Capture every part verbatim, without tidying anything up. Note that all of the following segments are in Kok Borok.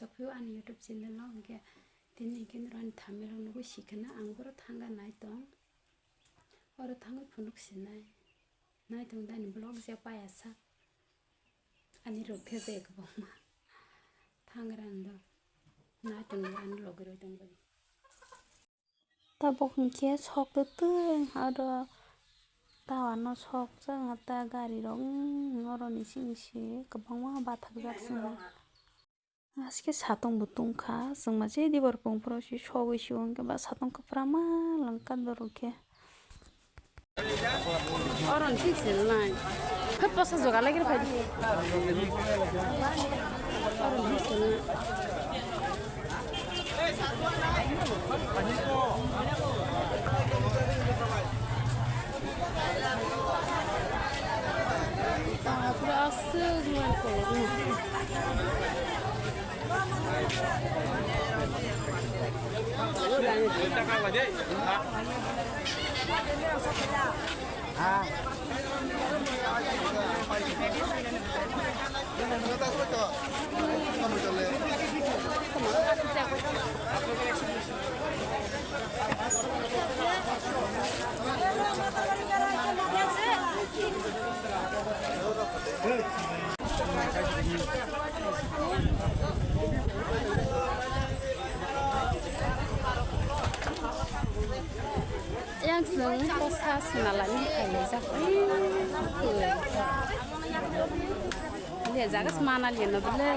Phio ani YouTube channel o hwnkhe tini hwnkhe norok ani thumbnail o nugwi sikha na ang boro thangkha nai tong. Oro thangwi phunuk sinai. Nai tong da ani vlog je paya sa. Ani rok these kwbangma. Thangra ando. Nai tong da ani logi roi tong bai. Tabuk hwnkhe sok twtwi oro tower no sok jagha ta gari rok, mm, oroni simi se kwbangma bathakjak swngo. Aske satung bo tungkha, chwngma je dibar kung phuru se sogwi se hwnkhe ba satung kwphrama langkha dorok khe. Oro ni sini nai. Khe posa joga lagi rw phai di. Oro ni sini nai. Pura aswk man kolok no. Yang chwng posa swnalani kailaijak. Le jaga se mana le no bile.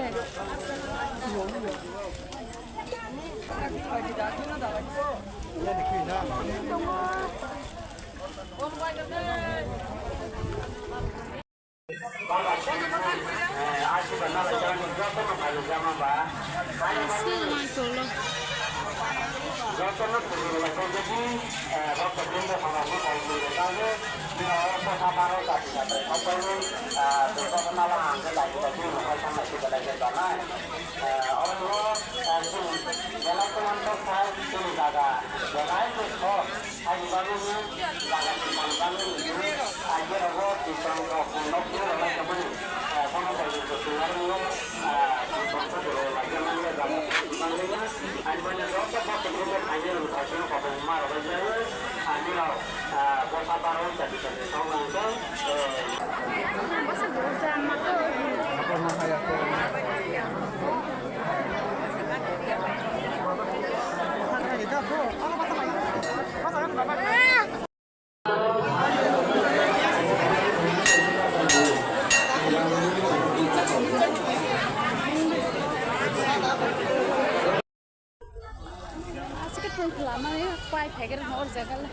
Aswk tong khlama pai phaigrang hor jaga le.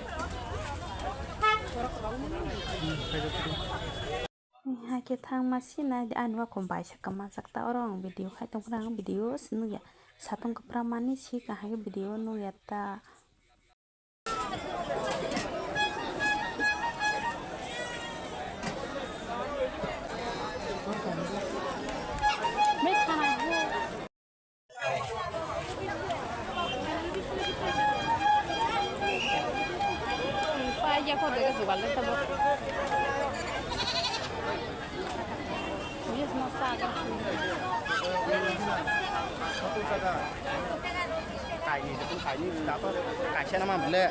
Hai khe thangma sina ani wakhom baisa kwmajak ta oro ang video khai tongkha ang video se nukya satung kwpra mani si kahai video nukya ta. Kaini, kaini, kaisa nama bele.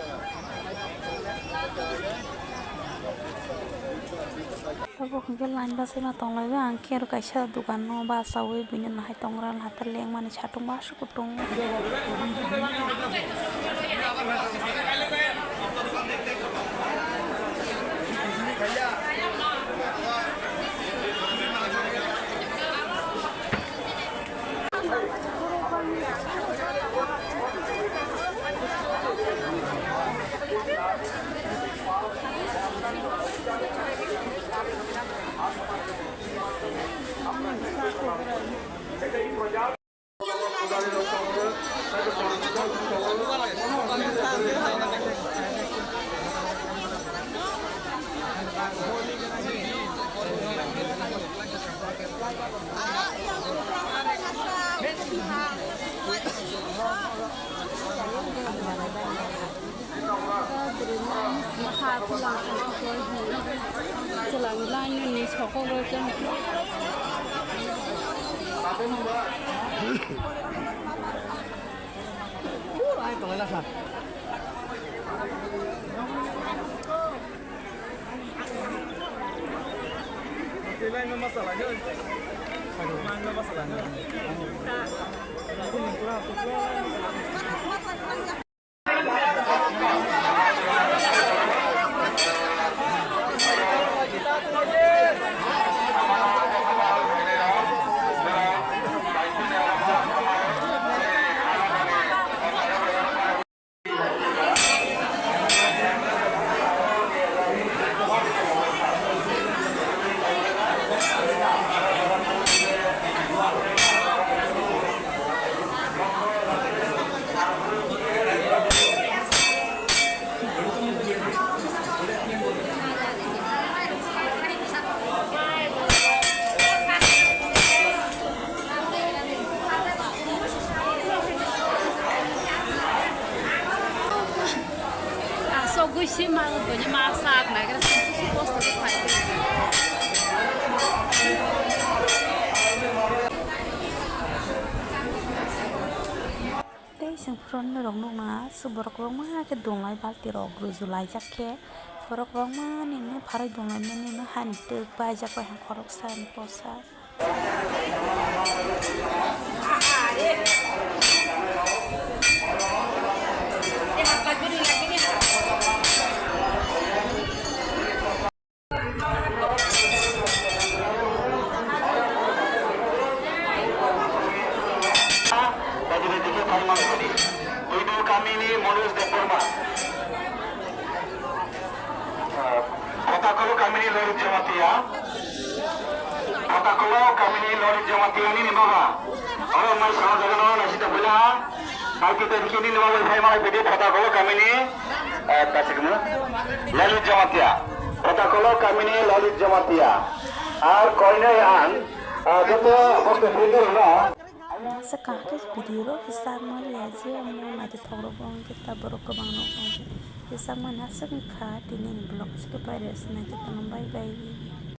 Tabuk hwnkhe line bachai ma tonglaio, ang khe aro kaisa dogan no bachaui buino nahai tongra hatar lengmani satung ma aswk kutung. Chwla ni line ni sokok rw khe. Asogwi se ma bini ma sak naigra song kusu posto khe phai. Tei chwng front rok nukna aswk borok kwbangma khe dunglai balti rok ruju laijak khe borok kwbangma nini pharwi dunglai mani hani twk baijak bai khoroksa ni posa. Bajibati khe phai mano kodi. Tuidul kamini Manoj Debbarma. Phatakolo kamini Lalit Jamatia. Phatakolo kamini Lalit Jamatia nini baba. Oro mai sama jaga no nasi ta bela. Kaipita dikhe nini baba phai malai pede Phatakolo kamini, eh, kasikmu Lalit Jamatia. Phatakolo kamini Lalit Jamatia. Ar koinai ang, eh, joto bokto pindul no. Asa kaham khe video rok khe sak mani ya je amo naithothok rok bo hwnkhe ta borok kwbang rok bo hwnkhe khe sak mani aswk wngkha tini ni vlog aswk khe pairwk se naithothok no bye bye.